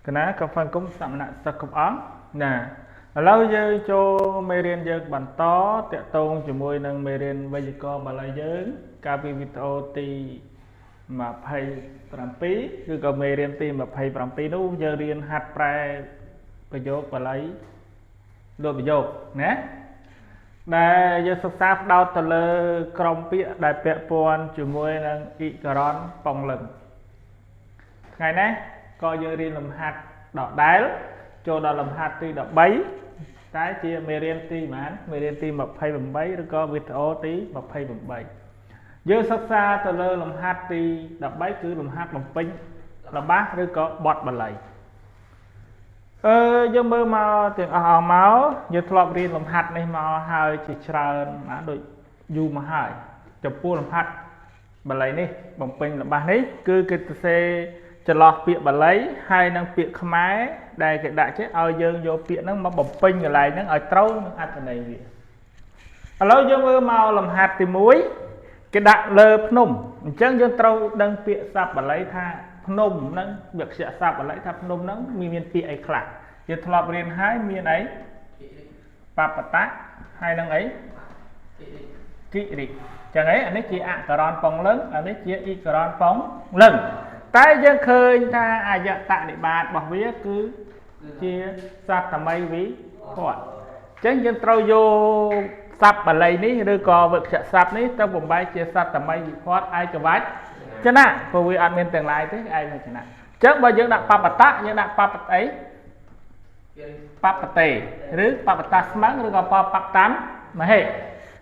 កណាក៏ហ្វាគុំសមណសិស្សគ្រប់អង្គណាឥឡូវយើងចូលមេរៀនយើងបន្តតាក់ទងជាមួយនឹងមេរៀនវេយ្យាករណ៍បាលីយើងកាលពីវីដេអូទី27ឬក៏មេរៀនទី27នោះយើងរៀនហាត់ប្រែប្រយោគបាលីលោកប្រយោគណាដែលយើងសិក្សាផ្ដោតទៅលើក្រុមពាក្យដែលពាក់ព័ន្ធជាមួយនឹងអ៊ីករ៉នប៉ងលឹងថ្ងៃនេះក៏យើងរៀនលំហាត់ដដែលចូលដល់លំហាត់ទី13តែជាមេរៀនទីប៉ុន្មានមេរៀនទី28ឬក៏វីដេអូទី28យើងសិក្សាទៅលើលំហាត់ទី13គឺលំហាត់បំពេញល្បះឬក៏បទបាលីយើងមើលមកទាំងអស់អង្គមកយើងធ្លាប់រៀនលំហាត់នេះមកហើយជាច្រើនណាដូចយូរមកហើយចំពោះលំហាត់បាលីនេះបំពេញល្បះនេះគឺគេសរសេរចន្លោះពាក្យបាលីហើយនិងពាក្យខ្មែរដែលគេដាក់ចេះឲ្យយើងយកពាក្យហ្នឹងមកបំពេញកន្លែងហ្នឹងឲ្យត្រូវនឹងអត្ថន័យវាឥឡូវយើងមើលមកលំហាត់ទី1គេដាក់លើភ្នំអញ្ចឹងយើងត្រូវដឹងពាក្យស័ព្ទបាលីថាភ្នំហ្នឹងវិទ្យាស័ព្ទបាលីថាភ្នំហ្នឹងមានពាក្យអីខ្លះយើងធ្លាប់រៀនហើយមានអីបបតៈហើយនឹងអីគិរិចឹងអីអានេះជាអករណប៉ុងលឹងអានេះជាអ៊ីករណប៉ុងលឹងតែយើងឃើញថាអាយតនិបាតរបស់វាគឺជាសត្វមីវិភ័តអញ្ចឹងយើងត្រូវយកស័ព្ទបាលីនេះឬក៏វិជ្ជស័ព្ទនេះទៅបំបែកជាសត្វមីវិភ័តឯកវចនៈព្រោះវាអត់មានទាំងឡាយទេឯកវចនៈអញ្ចឹងបើយើងដាក់បបតៈយើងដាក់បបអីបបតេឬបបតាស្មឹងឬក៏បបតាមមហេ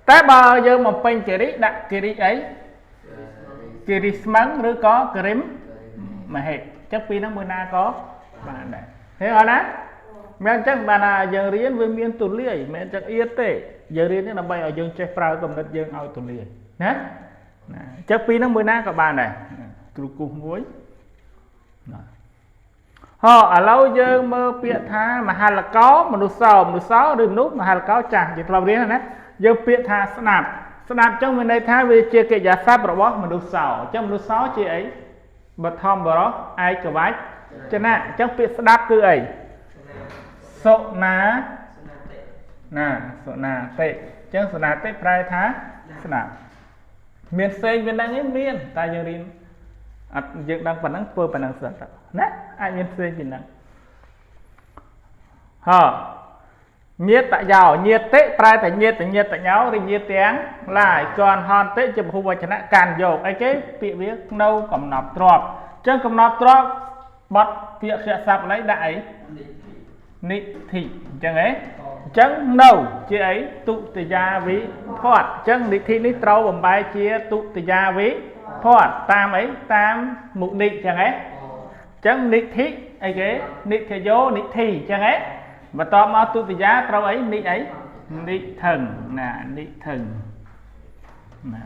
តែបើយើងបំពេញគិរិដាក់គិរិអីគិរិស្មឹងឬក៏គិរិមមហេអញ្ចឹងពីរហ្នឹងមួយណាក៏បានដែរឃើញអត់ណាមិនអញ្ចឹងបានថាយើងរៀនវាមានទូលាយមិនអញ្ចឹងអៀតទេយើងរៀននេះដើម្បីឲ្យយើងចេះប្រើគំនិតយើងឲ្យទូលាយណាណាអញ្ចឹងពីរហ្នឹងមួយណាក៏បានដែរគ្រូគូសមួយណាហោឥឡូវយើងមើលពាក្យថាមហលកោមនុស្សោមនុស្សោឬមនុស្សមហលកោចាស់យើងធ្លាប់រៀនណាយើងពាក្យថាស្ដាប់ស្ដាប់អញ្ចឹងមានន័យថាវាជាកិរិយាសព្ទរបស់មនុស្សសោអញ្ចឹងមនុស្សសោជាអីបឋមបរោះឯកវចនៈអញ្ចឹងពាក្យស្ដាប់គឺអីសុណាណាសុណាតិអញ្ចឹងសុណាតិប្រែថាស្ដាប់មានផ្សេងវាហ្នឹងឯងមានតែយើងរៀនអត់យើងដឹងប៉ុណ្ណឹងធ្វើប៉ុណ្ណឹងសិនទៅណាអាចមានផ្សេងពីហ្នឹងហ៎ញាតយោញាតិប្រែតែញាតញាតញោឬញាតទាំងឡាយកនហន្តិជាពហុវចនៈកាន់យកអីគេពាក្យវានៅកំណប់ទ្របអញ្ចឹងកំណប់ទ្របបត់ពាក្យខ្យស័ព្ទអីដាក់អីនិធិអញ្ចឹងហ៎អញ្ចឹងនៅជាអីទុតិយាវិភ័តអញ្ចឹងនិធិនេះត្រូវបំបែកជាទុតិយាវិភ័តតាមអីតាមមុនិអញ្ចឹងហ៎អញ្ចឹងនិធិអីគេនិធយោនិធិអញ្ចឹងហ៎បន្ទាប់មកទុតិយាត្រូវអីនិអីនិធឹងណានិធឹងណា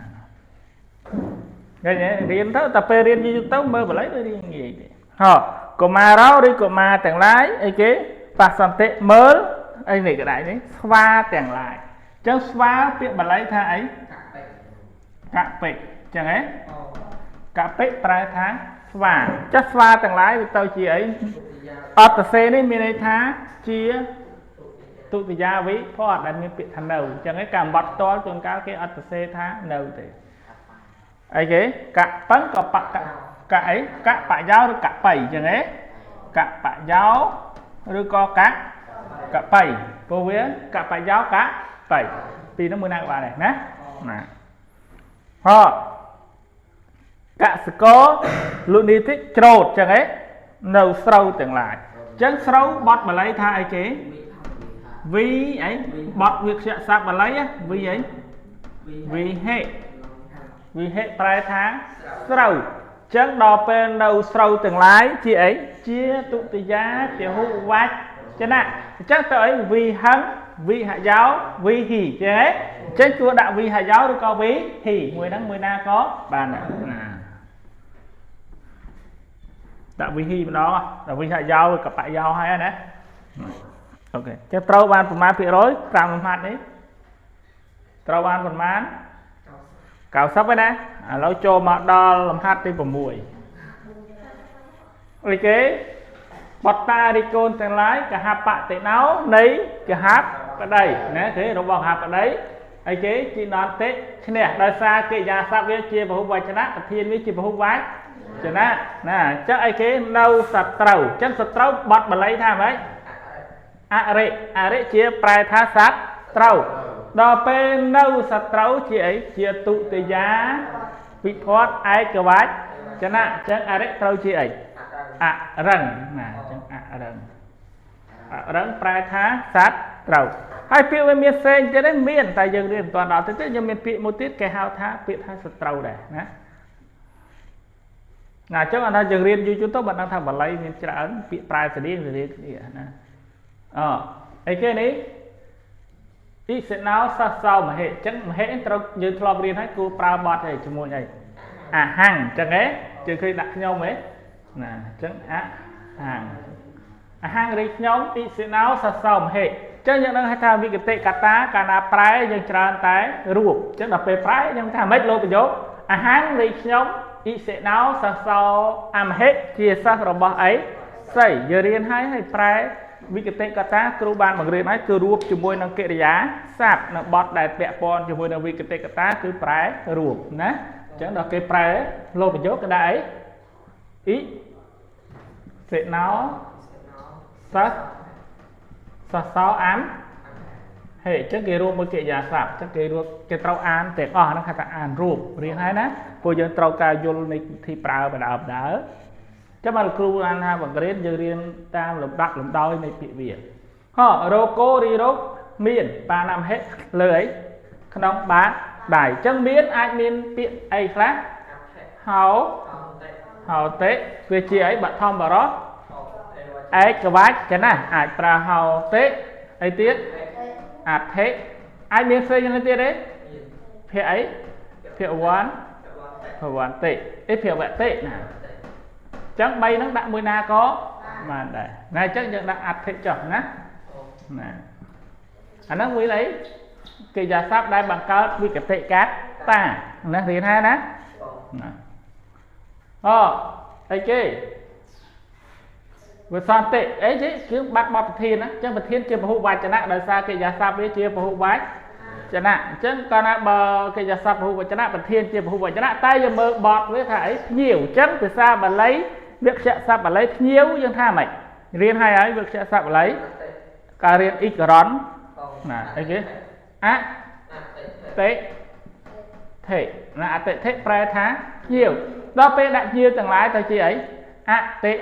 ឃើញទេរៀនទៅតែពេលរៀនយូរទៅមើលបល័យទៅរៀនងាយទេហ៎កុមារោឬកុមារទាំងឡាយអីគេបសន្តិមើលអីនេះក៏ដែរនេះស្វាទាំងឡាយអញ្ចឹងស្វាពាក្យបល័យថាអីកពិអញ្ចឹងហ៎កពិប្រែថាស្វាចាស់ស្វាទាំងឡាយវាទៅជាអីអត្តសេនេះមានន័យថាជាទុតិយាវិភ័តដែលមានពាក្យថានៅអញ្ចឹងឯងការបំបត្តិផ្ទាល់ជួនកាលគេអត្តសេថានៅទេអីគេកប៉ឹងក៏បកកអីកបយោឬកបៃអញ្ចឹងឯងកបយោឬក៏កកបៃព្រោះវាកបយោកបៃពីរហ្នឹងមួយណាក៏បានដែរណាណាហ៎កសិករលុនីតិច្រូតអញ្ចឹងឯងនៅស្រូវទាំងឡាយអញ្ចឹងស្រូវបត់បាលីថាអីគេវីអីបត់វិខ្យស័ព្ទបាលីវីអីវិហិវិហិប្រែថាស្រូវអញ្ចឹងដល់ពេលនៅស្រូវទាំងឡាយជាអីជាទុតិយាពហុវចនៈអញ្ចឹងទៅអីវិហឹងវិហយោវិហិចេះអញ្ចឹងគួរដាក់វិហយោឬក៏វិហិមួយហ្នឹងមួយណាក៏បានដែរណាដាក់វិហិម្ដងដាក់វិហយោកបយោហើយណាអូខេចឹងត្រូវបានប្រមាណភាគរយ5លំហាត់នេះត្រូវបានប្រមាណ90ហើយណាឥឡូវចូលមកដល់លំហាត់ទី6អីគេ បតារិកូនទាំងឡាយកហបតិណោនៃកហបតីណាគេរបស់កហបតីអីគេជីណន្តិឈ្នះដោយសារកិរិយាសព្ទវាជាពហុវចនៈប្រធានវាជាពហុវចនៈណាអញ្ចឹងអីគេនៅសត្រូវអញ្ចឹងសត្រូវបត់បាលីថាម៉េចអរិអរិជាប្រែថាសត្រូវដល់ពេលនៅសត្រូវជាអីជាទុតិយាវិភ័តឯកវចនៈអញ្ចឹងអរិត្រូវជាអីអរឹងណាអញ្ចឹងអរឹងអរឹងប្រែថាសត្វត្រូវហើយពាក្យវាមានផ្សេងទៀតទេមានតែយើងរៀនមិនទាន់ដល់ទេយើងមានពាក្យមួយទៀតគេហៅថាពាក្យថាសត្រូវដែរណាណាអញ្ចឹងអាថាយើងរៀនយូរៗទៅបានដឹងថាបាលីមានច្រើនពាក្យប្រែស្តៀងស្តៀងគ្នាណាអអីគេនេះអ៊ីសេណោសសោមហិអញ្ចឹងមហិត្រូវយើងធ្លាប់រៀនហើយគួរប្រើបត់ហើយជាមួយអីអាហាំងអញ្ចឹងហ៎ជឿឃើញដាក់ខ្ញុំហ៎ណាអញ្ចឹងអាហាំងអាហាំងរីខ្ញុំអ៊ីសេណោសសោមហិអញ្ចឹងយើងដឹងថាវិកតិកតាកាលណាប្រែយើងច្រើនតែរូបអញ្ចឹងដល់ពេលប្រែយើងថាម៉េចលោកប្រយោគអាហាំងរីខ្ញុំអ៊ីសេណោសសោអមហិជាសិស្សរបស់អីស្អីយើងរៀនហើយហើយប្រែវិកតិកតាគ្រូបានបង្រៀនហើយគឺរួបជាមួយនឹងកិរិយាសព្ទនិងបទដែលពាក់ព័ន្ធជាមួយនឹងវិកតិកតាគឺប្រែរួបណាអញ្ចឹងដល់គេប្រែលោកប្រយោគគេដាក់អីអ៊ីសេណោសិស្សសសោអាំហេអញ្ចឹងគេរួមមួយកិរិយាសព្ទអញ្ចឹងគេរួមគេត្រូវអានទាំងអស់ហ្នឹងគេថាអានរូបរៀនហើយណាពួកយើងត្រូវការយល់នៃវិធីប្រើបដើបដើចាំមកគ្រូអានថាបង្រៀនយើងរៀនតាមលំដាប់លំដោយនៃពាក្យវាហោរោគោរីរោគមានបាណាមហិលើអីក្នុងបាតដៃអញ្ចឹងមានអាចមានពាក្យអីខ្លះហោហោតិវាជាអីបឋមបរោះឯកវចនៈអាចប្រើហោតិអីទៀតអធិអាចមានផ្សេងយ៉ាងនេះទៀតទេភៈអីភវ័នភវន្តិអីភវតិណាអញ្ចឹង3ហ្នឹងដាក់មួយណាក៏បានដែរណាអញ្ចឹងយើងដាក់អធិចុះណាណាអាហ្នឹងវាអីកិរិយាសព្ទដែលបង្កើតវិកតិកតាណារៀនហើយណាណាអូអីគេវិសន្តិអីទេគឺបាត់បទប្រធានណាអញ្ចឹងប្រធានជាពហុវចនៈដោយសារកិរិយាសព្ទវាជាពហុវចនៈអញ្ចឹងកាលណាបើកិរិយាសព្ទពហុវចនៈប្រធានជាពហុវចនៈតែយើងមើលបទវាថាអីភ្ញៀវអញ្ចឹងភាសាបាលីវិក្យសព្ទបាលីភ្ញៀវយើងថាម៉េចរៀនហើយហើយវិក្យសព្ទបាលីការរៀនអ៊ីករ៉នណាអីគេអតិថិណាអតិថិប្រែថាភ្ញៀវដល់ពេលដាក់ភ្ញៀវទាំងឡាយទៅជាអីអតិ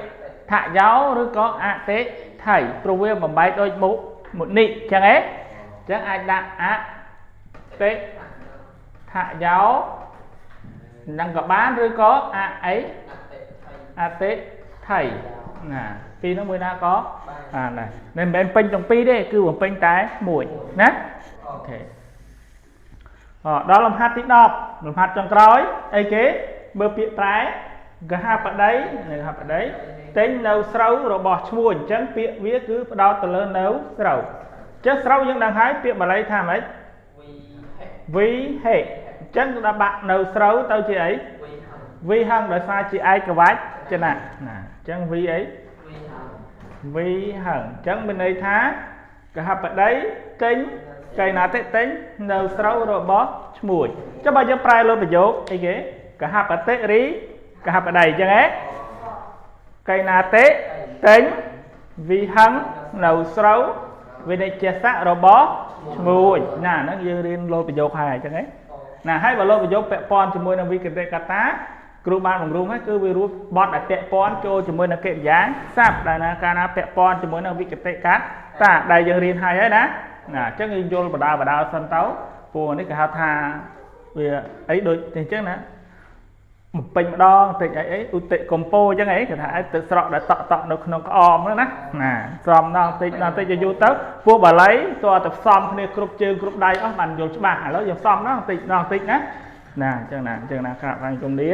ថយោឬក៏អតិថៃព្រោះវាបំបែកដូចមុខមុនិចឹងហ៎ចឹងអាចដាក់អតិថយោនឹងក៏បានឬក៏អអីអតិថៃណាពីរនោះមួយណាក៏បានដែរមិនមែនពេញទាំងពីរទេគឺបំពេញតែមួយណាអូខេអដល់លំហាត់ទី10លំហាត់ចុងក្រោយអីគេមើលពាក្យប្រែកហបតីនៅកហបតីទិញនៅស្រូវរបស់ឈ្មួញអញ្ចឹងពាក្យវាគឺផ្ដោតទៅលើនៅស្រូវអញ្ចឹងស្រូវយើងដឹងហើយពាក្យបាលីថាម៉េចវិហិអញ្ចឹងដល់បាក់នៅស្រូវទៅជាអីវិហឹងដោយសារជាឯកវចនៈណាអញ្ចឹងវិអីវិហឹងអញ្ចឹងមានន័យថាកហបតីទិញកៃណាតិទិញនៅស្រូវរបស់ឈ្មួញចុះបើយើងប្រែលើប្រយោគអីគេកហបតិរីកហបតីអញ្ចឹងហ៎កៃណាតិទិញវិហឹងនៅស្រូវវិនិច្ឆសៈរបស់ឈ្មួញណាហ្នឹងយើងរៀនលោប្រយោគហើយអញ្ចឹងហ៎ណាហើយបើលោប្រយោគពាក់ព័ន្ធជាមួយនឹងវិកតិកតាគ្រូបានបង្រួមហើយគឺវារួបបត់ដែលពាក់ព័ន្ធចូលជាមួយនឹងកិរិយាសព្ទដែលណាកាលណាពាក់ព័ន្ធជាមួយនឹងវិកតិកតាដែលយើងរៀនហើយហើយណាណាអញ្ចឹងយើងយល់បដាបដាសិនទៅព្រោះនេះគេហៅថាវាអីដូចអញ្ចឹងណាបំពេញម្ដងតិចអីអីឧតិកំពោអញ្ចឹងអីគេថាអីទឹកស្រក់ដែលតក់តក់នៅក្នុងក្អមហ្នឹងណាណាស្រំម្ដងតិចម្ដងតិចយូរទៅពួកបាលីតើទៅផ្សំគ្នាគ្រប់ជើងគ្រប់ដៃអស់បានយល់ច្បាស់ឥឡូវយើងផ្សំម្ដងតិចម្ដងតិចណាណាអញ្ចឹងណាអញ្ចឹងណាក្រាបឡើងជំនា